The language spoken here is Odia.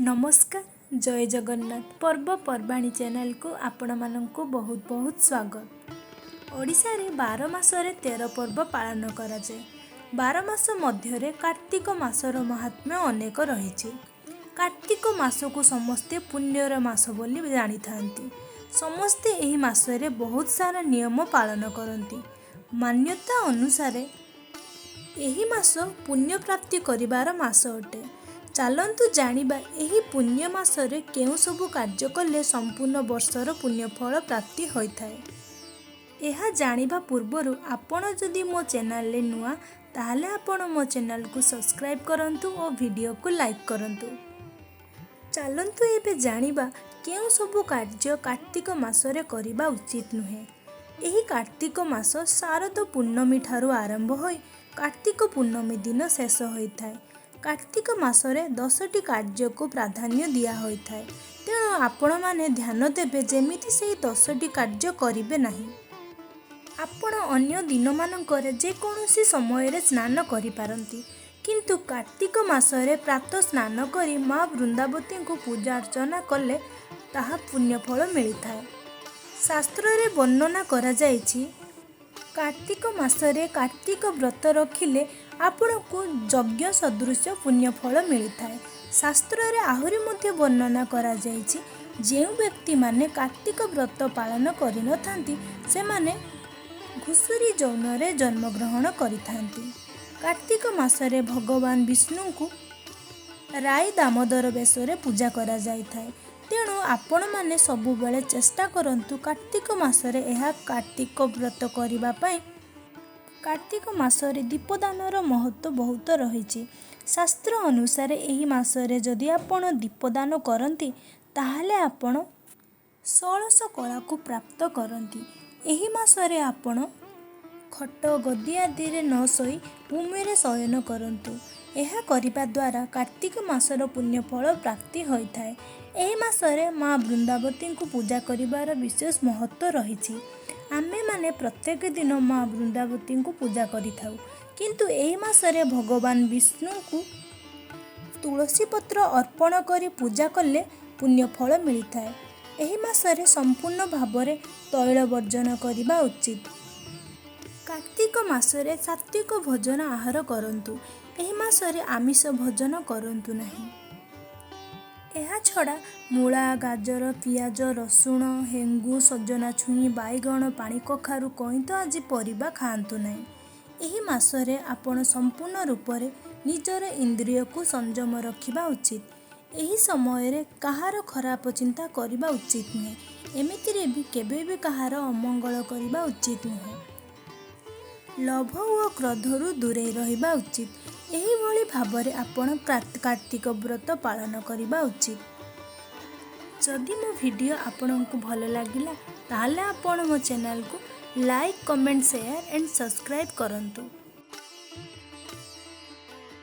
ନମସ୍କାର, ଜୟ ଜଗନ୍ନାଥ। ପର୍ବପର୍ବାଣୀ ଚ୍ୟାନେଲକୁ ଆପଣମାନଙ୍କୁ ବହୁତ ବହୁତ ସ୍ୱାଗତ। ଓଡ଼ିଶାରେ 12 ମାସରେ 13 ପର୍ବ ପାଳନ କରାଯାଏ। 12 ମାସ ମଧ୍ୟରେ କାର୍ତ୍ତିକ ମାସର ମାହାତ୍ମ୍ୟ ଅନେକ ରହିଛି। କାର୍ତ୍ତିକ ମାସକୁ ସମସ୍ତେ ପୁଣ୍ୟର ମାସ ବୋଲି ଜାଣିଥାନ୍ତି। ସମସ୍ତେ ଏହି ମାସରେ ବହୁତ ସାରା ନିୟମ ପାଳନ କରନ୍ତି। ମାନ୍ୟତା ଅନୁସାରେ ଏହି ମାସ ପୁଣ୍ୟ ପ୍ରାପ୍ତି କରିବାର ମାସ ଅଟେ। ଚାଲନ୍ତୁ ଜାଣିବା, ଏହି ପୁଣ୍ୟ ମାସରେ କେଉଁ ସବୁ କାର୍ଯ୍ୟ କଲେ ସମ୍ପୂର୍ଣ୍ଣ ବର୍ଷର ପୁଣ୍ୟଫଳ ପ୍ରାପ୍ତି ହୋଇଥାଏ। ଏହା ଜାଣିବା ପୂର୍ବରୁ ଆପଣ ଯଦି ମୋ ଚ୍ୟାନେଲରେ ନୂଆ, ତାହେଲେ ଆପଣ ମୋ ଚ୍ୟାନେଲକୁ ସବସ୍କ୍ରାଇବ୍ କରନ୍ତୁ ଓ ଭିଡ଼ିଓକୁ ଲାଇକ୍ କରନ୍ତୁ। ଚାଲନ୍ତୁ ଏବେ ଜାଣିବା, କେଉଁ ସବୁ କାର୍ଯ୍ୟ କାର୍ତ୍ତିକ ମାସରେ କରିବା ଉଚିତ ନୁହେଁ। ଏହି କାର୍ତ୍ତିକ ମାସ ଶାରଦ ପୂର୍ଣ୍ଣମୀ ଠାରୁ ଆରମ୍ଭ ହୋଇ କାର୍ତ୍ତିକ ପୂର୍ଣ୍ଣମୀ ଦିନ ଶେଷ ହୋଇଥାଏ। କାର୍ତ୍ତିକ ମାସରେ 10ଟି କାର୍ଯ୍ୟକୁ ପ୍ରାଧାନ୍ୟ ଦିଆ ହୋଇଥାଏ। ତେଣୁ ଆପଣମାନେ ଧ୍ୟାନ ଦେବେ, ଯେମିତି ସେହି 10ଟି କାର୍ଯ୍ୟ କରିବେ ନାହିଁ। ଆପଣ ଅନ୍ୟ ଦିନମାନଙ୍କରେ ଯେକୌଣସି ସମୟରେ ସ୍ନାନ କରିପାରନ୍ତି, କିନ୍ତୁ କାର୍ତ୍ତିକ ମାସରେ ପ୍ରାତଃ ସ୍ନାନ କରି ମା ବୃନ୍ଦାବତୀଙ୍କୁ ପୂଜା ଅର୍ଚ୍ଚନା କଲେ ତାହା ପୁଣ୍ୟଫଳ ମିଳିଥାଏ। ଶାସ୍ତ୍ରରେ ବର୍ଣ୍ଣନା କରାଯାଇଛି, କାର୍ତ୍ତିକ ମାସରେ କାର୍ତ୍ତିକ ବ୍ରତ ରଖିଲେ ଆପଣଙ୍କୁ ଯଜ୍ଞ ସଦୃଶ ପୁଣ୍ୟଫଳ ମିଳିଥାଏ। ଶାସ୍ତ୍ରରେ ଆହୁରି ମଧ୍ୟ ବର୍ଣ୍ଣନା କରାଯାଇଛି, ଯେଉଁ ବ୍ୟକ୍ତିମାନେ କାର୍ତ୍ତିକ ବ୍ରତ ପାଳନ କରିନଥାନ୍ତି, ସେମାନେ ଘୁଷୁରୀ ଯୋନିରେ ଜନ୍ମଗ୍ରହଣ କରିଥାନ୍ତି। କାର୍ତ୍ତିକ ମାସରେ ଭଗବାନ ବିଷ୍ଣୁଙ୍କୁ ରାଇ ଦାମୋଦର ବେଶରେ ପୂଜା କରାଯାଇଥାଏ। ତେଣୁ ଆପଣମାନେ ସବୁବେଳେ ଚେଷ୍ଟା କରନ୍ତୁ କାର୍ତ୍ତିକ ମାସରେ ଏହା କାର୍ତ୍ତିକ ବ୍ରତ କରିବା ପାଇଁ। କାର୍ତ୍ତିକ ମାସରେ ଦୀପଦାନର ମହତ୍ତ୍ୱ ବହୁତ ରହିଛି। ଶାସ୍ତ୍ର ଅନୁସାରେ ଏହି ମାସରେ ଯଦି ଆପଣ ଦୀପଦାନ କରନ୍ତି, ତାହେଲେ ଆପଣ ଷୋଳଶ କଳାକୁ ପ୍ରାପ୍ତ କରନ୍ତି। ଏହି ମାସରେ ଆପଣ ଖଟ, ଗଦି ଆଦିରେ ନ ଶୋଇ ଭୂମିରେ ଶୟନ କରନ୍ତୁ। ଏହା କରିବା ଦ୍ୱାରା କାର୍ତ୍ତିକ ମାସର ପୁଣ୍ୟଫଳ ପ୍ରାପ୍ତି ହୋଇଥାଏ। ଏହି ମାସରେ ମା ବୃନ୍ଦାବତୀଙ୍କୁ ପୂଜା କରିବାର ବିଶେଷ ମହତ୍ତ୍ୱ ରହିଛି। ଆମେମାନେ ପ୍ରତ୍ୟେକ ଦିନ ମା ବୃନ୍ଦାବତୀଙ୍କୁ ପୂଜା କରିଥାଉ, କିନ୍ତୁ ଏହି ମାସରେ ଭଗବାନ ବିଷ୍ଣୁଙ୍କୁ ତୁଳସୀ ପତ୍ର ଅର୍ପଣ କରି ପୂଜା କଲେ ପୁଣ୍ୟଫଳ ମିଳିଥାଏ। ଏହି ମାସରେ ସମ୍ପୂର୍ଣ୍ଣ ଭାବରେ ତୈଳ ବର୍ଜନ କରିବା ଉଚିତ। କାର୍ତ୍ତିକ ମାସରେ ସାତ୍ତ୍ୱିକ ଭୋଜନ ଆହାର କରନ୍ତୁ। ଏହି ମାସରେ ଆମିଷ ଭୋଜନ କରନ୍ତୁ ନାହିଁ। ଏହାଛଡ଼ା ମୂଳା, ଗାଜର, ପିଆଜ, ରସୁଣ, ହେଙ୍ଗୁ, ସଜନା ଛୁଇଁ, ବାଇଗଣ, ପାଣିକଖାରୁ, କଇଁଥ ଆଦି ପରିବା ଖାଆନ୍ତୁ ନାହିଁ। ଏହି ମାସରେ ଆପଣ ସମ୍ପୂର୍ଣ୍ଣ ରୂପରେ ନିଜର ଇନ୍ଦ୍ରିୟକୁ ସଂଯମ ରଖିବା ଉଚିତ। ଏହି ସମୟରେ କାହାର ଖରାପ ଚିନ୍ତା କରିବା ଉଚିତ ନୁହେଁ। ଏମିତିରେ ବି କେବେ ବି କାହାର ଅମଙ୍ଗଳ କରିବା ଉଚିତ ନୁହେଁ। ଲୋଭ ଓ କ୍ରୋଧରୁ ଦୂରେଇ ରହିବା ଉଚିତ। ଏହିଭଳି ଭାବରେ ଆପଣ କାର୍ତ୍ତିକ ବ୍ରତ ପାଳନ କରିବା ଉଚିତ। ଯଦି ମୋ ଭିଡ଼ିଓ ଆପଣଙ୍କୁ ଭଲ ଲାଗିଲା, ତାହେଲେ ଆପଣ ମୋ ଚ୍ୟାନେଲକୁ like, comment, share and subscribe କରନ୍ତୁ।